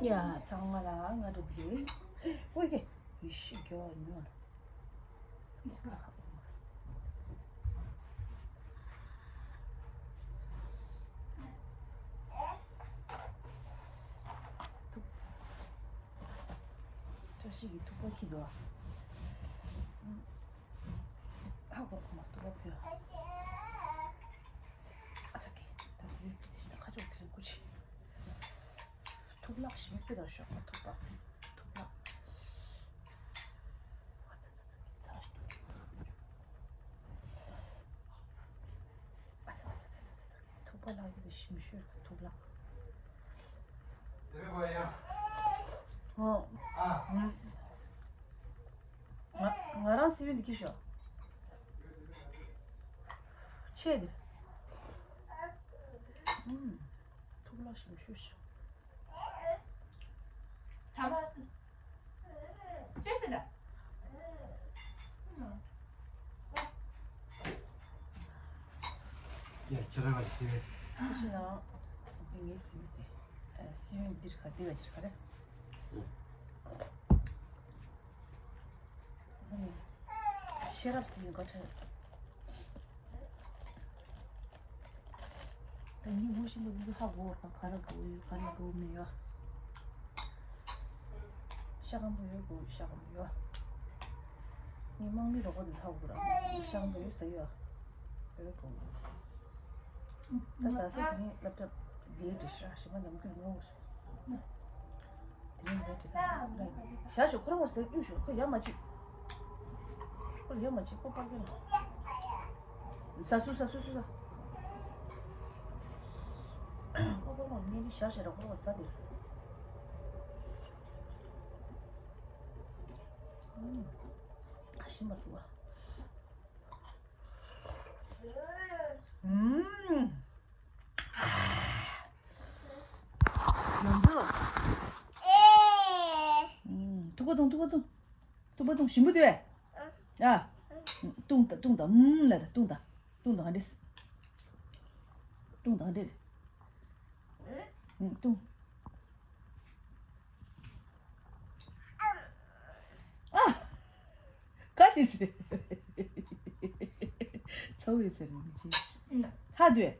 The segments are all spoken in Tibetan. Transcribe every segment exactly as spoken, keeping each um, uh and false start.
ཡ། ཚང་མ་ལ་སྔ་དྲོ་བདེ་ལེགས། ཨོ་ཡེ། ཡེ་ཤེས་རྒྱལ་བ་ཉོན། ཐུག་བཀྲ་ཤིས་ཀྱི་ཐུག་པ་འཁྱེར་འདུག་ཨ། ཧ་གོ་མ་སོང་། ཐུག་པ་ཕུལ། ཨ་ཙི་ཀི། ད་དེ་ཁ་ཕྱོགས་དེ་རིང་སྐུ་མཁྱེན། ཐུག་ལག་ཞིམ་པོ་དང་ཤོག་ཐུག་པ། ཐུག་ལག་ཐུག་པ་ལག་ཡོད་པའི་ཞིམ་ཤོས་དང་ཐུག་ལག་ཨོ། ཨ། ང་ང་རང་སི་བན་འདི་ཁྱེར་ཤོག་ཆེ་འདིར། ཨུམ། ཐུག་ལག་ཞིམ་ཤོས་ཤིག་ཐ་མ་སི། ཅེས་སི་ད། ཡ་ཁྱེད་རང་ལ་ཤེས། ཁྱེད་རང་། འདི་ངའི་སི་བན་དེ། ཨ། སི་བན་འདིར་ག་འདི་ག་ཅིར་ག་རེ། ཤེས་རབ་སི་བན་བཀའ་ཁྲིད། ད་ངས་ངོ་ཤེས་པ་འདི་ཚོ་ཧ་གོ་བ། ག་རེ་དགའ་བོ་ཡོད། ག་རེ་དགའ་བོ་མེད་ཡོད། ཤ་སྐམ་པོ་ཡོད་དགོས། ཤ་སྐམ་པོ་ཡོད། ངས་དམག་མི་རོགས་པ་འདི་ཧ་གོ་ར། ཤ་སྐམ་པོ་ཡོད་ཟེར་ཡོད། ཡོད་དགོས། ད་ད་ས་དེ་ནས་སློབ་གྲྭ་ལས་འདྲི་ཤ་ཞིམ་པ་ནམ་རྒྱུན་ངོ་། དེ་རིང་ལས་དེ་དང་ལ་ཡིན། བཞག་ཤོག་ཁོ་རང་ངོ་ཟེར་གཡུག་ཤོག་ཁོ་ཡར་མ་བྱེད། ཁོ་ཡར་མ་བྱེད། ཁོ་པར་ཀན་ལ། ཟ་སུ་ཟ་སུ་སུ་ཟ། ཁོ་ཁོ་རང་ངོ་ནི་བཞག་ཤོག་ར་ཁོ་རང་ངོ་ཟ་དེ། ཨུམ། ཞིམ་པ་འདུག་ཨ། ཨུམ། ང་ཚོ། ཨུམ། ཐུག་པ་འཐུང་། ཐུག་པ་འཐུང་། ཐུག་པ་འཐུང་། ཞིམ་པོ་འདུག་ཨ། བཏུང་དང་། བཏུང་དང་། ཨུམ་ལ་ད། བཏུང་དང་། བཏུང་དང་། ཨ་འདྲེ། བཏུང་དང་། ཨ་འདྲེ། ཨུམ། བཏུང་། ཨ། ག་ཅི་ཟེར། ཚ་བོ་ཡོད་ཟེར་རེད་མི་ཅི། ཧ་འདོད།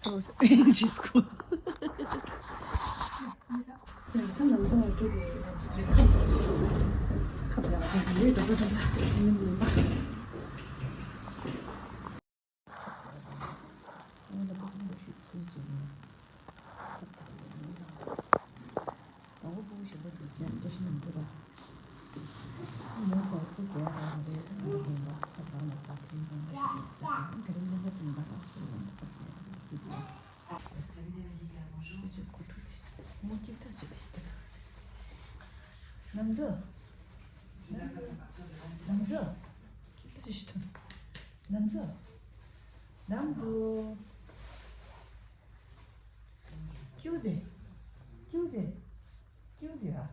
ཚ་བོ་ཟེར་རེད་མི་ཅི་སྐུ། ཁ་ནང་ཚང་བ་སྤྲོད་དེ་ཁ་ཁ་ལ་ཡོད་འགྲོ་འགྲོ་འགྲོ་འགྲོ། ང་ལ་ཕོག་མོ་ཞིག་ཚུལ་བྱས་ནས། ཟླ་བ་ཕྲུ་གུ་གཞན་པ་དེ་ཀྱང་བཀྲ་ཤིས་ནམ་དུ་ར། མོ་ཁོ་ཁོ་རྒྱལ་ར་རེད། ང་ལ་ཡིན་པ་ཁ་བར་ལ་ས་དེ་རིང་ནང་ལ་ཞུགས་ཡོད་པ་སང་དེ་རིང་ལྷན་པ་དེ་འདྲ་ར་སུ་ཡོང་དུ་ཁ་རྒྱལ་ར་རེད། ཁོ་ཚོ་གོ་ཐུབ་ཀྱི་མོ་སྐྱིབ་ཐག་ཆོད་དེ་ཞིག་ནམ་ཛོ། ནམ་ཛོ། སྐྱིབ་ཐག་ཆོད་དེ་ཞིག་ནམ་ཛོ། ནམ་ཛོ། ཀྱུ་དེ། ཀྱུ་དེ། ཀྱུ་དེ་ཨ།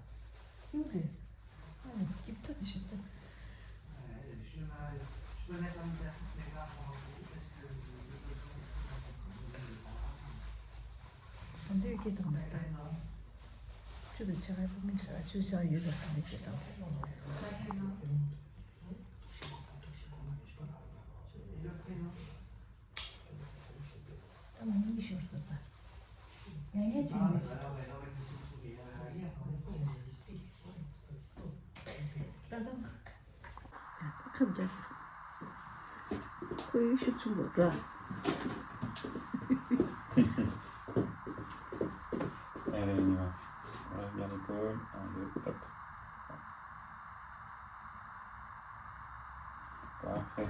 ཀྱུ་དེ། ཨ་ནི་སྐྱིབ་ཐག་ཆོད་དེ། འདི་སྐད་གཏོང་མི་ལྟ། ཁྱོད་དང་ཆ་ཁ་པོ་མི་འདྲ། ཁྱོད་ཅག་ཡོད་ས་ས་ནས་སྐད་གཏོང་། ད་མི་ཤོར་ས་ད། ཡང་ཡང་ཅིག་མེད། ད་དུང་། ཁ་བརྒྱབ། ཁོ་ཡི་ཤུགས་ཆུང་བོ་འདྲ། ཨ་རེ་ཉི་མ། ཨ་རེ་ཉི་མ་ཀོར་ཨ་རེ་ཏག་ཏག་ཧེ།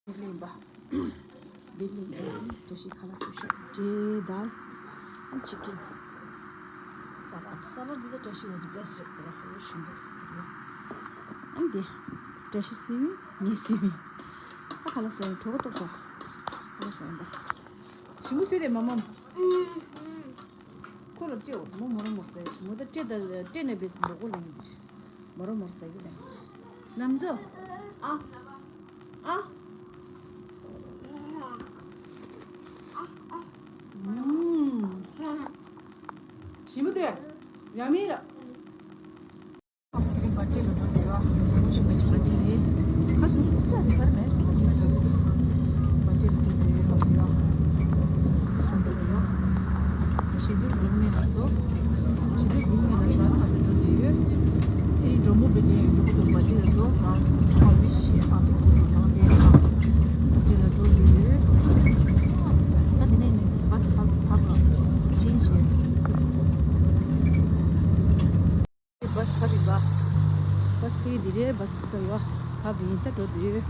ལྡི་ལི་ཡིན་པ། ལྡི་ལི་ཡིན་པ། བཀྲ་ཤིས་ཁ་ལག་བཟོ་ཤག་འབྲས་དང་ཆི་ཀིན། ས་ལད། ས་ལད་འདི་ད་བཀྲ་ཤིས་ང་ཚོ་བེ་སི་རེད་པ། ཧོ་ཞིམ་པོ་རེད། ཨ་ནི་དེ་བཀྲ་ཤིས་སི་ཝིང་། ངའི་སི་ཝིང་། ཨ་ཁ་ལག་ཟ་ཡིན། གྲོད་ཁོག་ལྟོགས་སོང་། ཁ་ལག་ཟ་ཡིན་པ། ཞིམ་པོ་བཟོས་ཏེ་མ་མམ། ཁོ་ལ་སྤྲད་འོ། མོ་མོ་རང་མོ་ཟ་ཡི། མོ་ད་སྤྲད་ད་སྤྲད་ནས་བེ་སི་མོ་གོ་ལེན་གི་འདུག་མོ་རང་མོར་ཟ་གི་ལེན་གི་འདུག་ནམ་ཛོ། ཨ། ཨ། ཨུམ། ཞིམ་པོ་འདུག་ཡ་མི་ལ། ཁོང་ཚོ་དེ་རིང་བར་ཐི་ཌེ་ལ་འགྲོ་བསྡད་ཡོད། ཟས་མོ་ཞིམ་པོ་ཞིག་བར་ཐི་ཌེ་རེད། ཁ་སང་ཅག་དེ་གར་མེད། བར་ཐི་ཌེ་ལ་འགྲོ་བསྡད་ཡོད། ཁ་སང་ཡོད། ཁ་སང་འགྲོ་བསྡད་ཡོད། ཞེ་དུར་འགྲོ་མེད་ལ་སོ། ཞེ་དུར་འགྲོ་མེད་ལ་སོ། ང་ཚོ་འགྲོ་བསྡད་ཡོད། དེ་རིང་མགྲོན་པོ་བེ་ནས་མགྱོགས་པོ་འགྲོ་བར་ཐི་ཌེ་ལ་འགྲོ། ང་ཚོ་ཁ་བའི་ཞེ་ཨང་ཅིག་འགྲོ་འགྲོ་ནང་བསྡད་ཡོད། བར་ཐི་ཌེ་ལ་འགྲོ་བསྡད་ཡོད། ད་དེ་ནས་ནི་བྷ་སི་ཕར་ཕར་ལ་ཅིན་བྱས། བྷ་སི་ཕར་ཡིན་པ། བྷ་སི་ཕར་འདི་རེད། བྷ་སི་ཕར་ས་ཡོད། ཕར་ཡིན་ད་འགྲོ་འདི་ཡོད།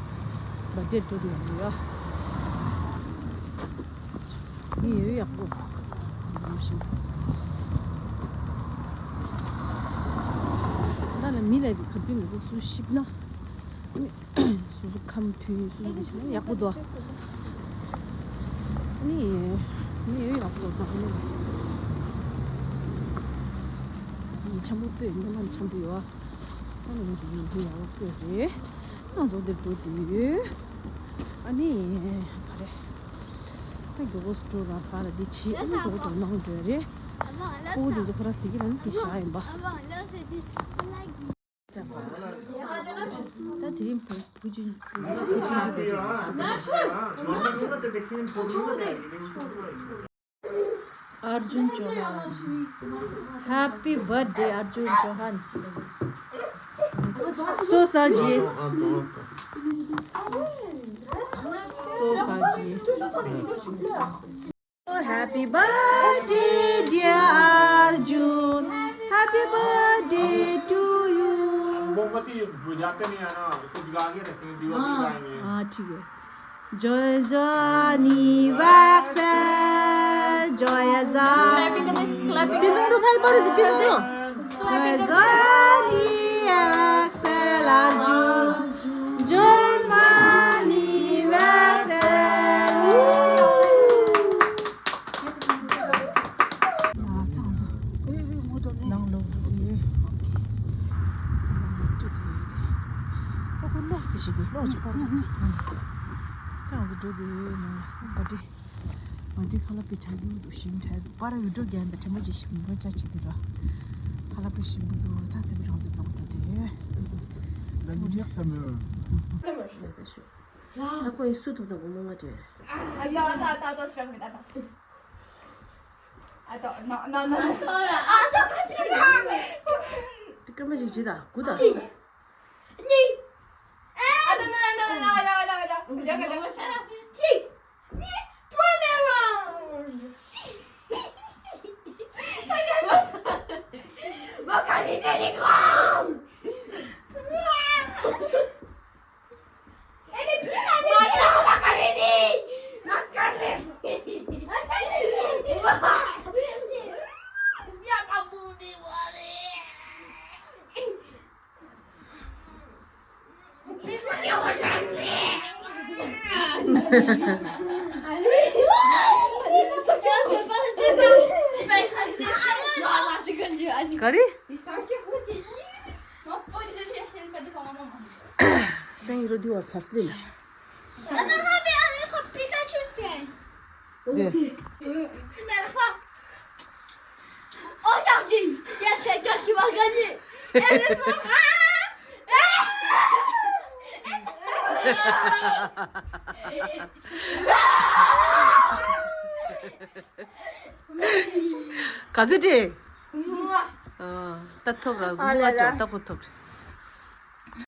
བར་ཐི་ཌེ་འགྲོ་འདི་ཡོད་ཡོད། མི་ཡོད་ཡག་པོ། ད་ལ་མི་ལ་དེ་ག་དུས་ནས་སུ་ཤིབ་ན། སོ་སོ་ཁམས་མཐུན་སོ་སོ་གི་བྱས་ན་ཡག་པོ་འདུག་ནི་ནི་ཡག་པོ་འདུག་ནི་འཆམ་པོ་སྤོས་སྨོན་ལམ་འཆམ་པོ་ཡོད། ཨ་ནི་ཡག་པོ་སྤོས་རེད། ང་ཚོ་འདིར་འགྲོ་དུས་ཨ་ནི་ག་རེ་ད་མགྱོགས་པོ་འགྲོ་ར་ཕ་ལ་འདི་བྱེད། ཨ་ནི་མགྱོགས་པོ་འགྲོ་ནང་འགྲོ་རེད། ཁོ་བོ་འདི་ཚོ་ཁོ་ར་སྟེ་གི་རང་གི་ཞག་ཡིན་པ། ད་དེ་རིང་བུ་བུ་ཆུང་ཆུང་བུ་ཆུང་ཆུང་བུ་ཆུང་ཨར་ཇུན་ཅོ་ཧན། Happy birthday Arjun Chauhan. So salji. So salji. Happy birthday, dear Arjun. Happy birthday to you. मोमबत्ती बुझाते नहीं है ना, उसको जगा के रखेंगे, दीवा जलाएंगे। हाँ, ठीक है। Joy Johnny Waxel, Joy Johnny. Clapping करें, clapping करें। तीन सौ रुपए पर तीन सौ। Joy Johnny Waxel Arjun. Johnny Waxel. ནང་ལོག་འགྲོ་གི་ཡོད། ནང་ལོག་འགྲོ་གི་ཡོད། ད་ཁོ་ལོག་སི་ཞིག་གི་ལོག་ཅིག་པར། ད་ང་ཚོ་འགྲོ་གི་ཡོད། ནང་ལ་བ་ཏི་བ་ཏི་ཁ་ལག་པའི་ཆ་རྒྱུ་འདུག་ཞིམ་ཆ་འདུག་པར་བི་ཌི་ཡོ་རྒྱག་འདི་ཁྲེ་མ་ཅིག་ཞིམ་པོ་ཆ་ཆེ་འདུག་ར། ཁ་ལག་པའི་ཞིམ་པོ་འདུག་ད་ཚེ་བི་རང་ཚོ་ལོག་འགྲོ་གི་ཡོད། ད་ཁོ་ཡིན་སུ་ཐུབ་ཐུབ་མོ་མ་སྤྲད། ཨ་ཡ་ད་ད་ད་ཤག་མི་ད་ད། ཨ་ད་ན་ན་ན་ན་ཨ་ད་ཁ་ཅིག་ན། དེ་སྐར་མ་ཞིག་བྱེད་ད་དགུ་ད། གཅིག་གཉིས། ཨ་ད་ན་ན་ན་ན་ཡ་ཡ་ཡ་ཡ་ཡ་ཡ་ཡ། གཅིག་གཉིས། Turn around. Look at this unicorn. ག་རེ། སེང་རོ་འདི་བ་ཚར་སླེ་ལ། ག་ཚོད་སྤྲད། ཨ། ད་ཐོབ་ར། ཨ་ལ་ལ། ད་ཁོ་ཐོབ་རེད།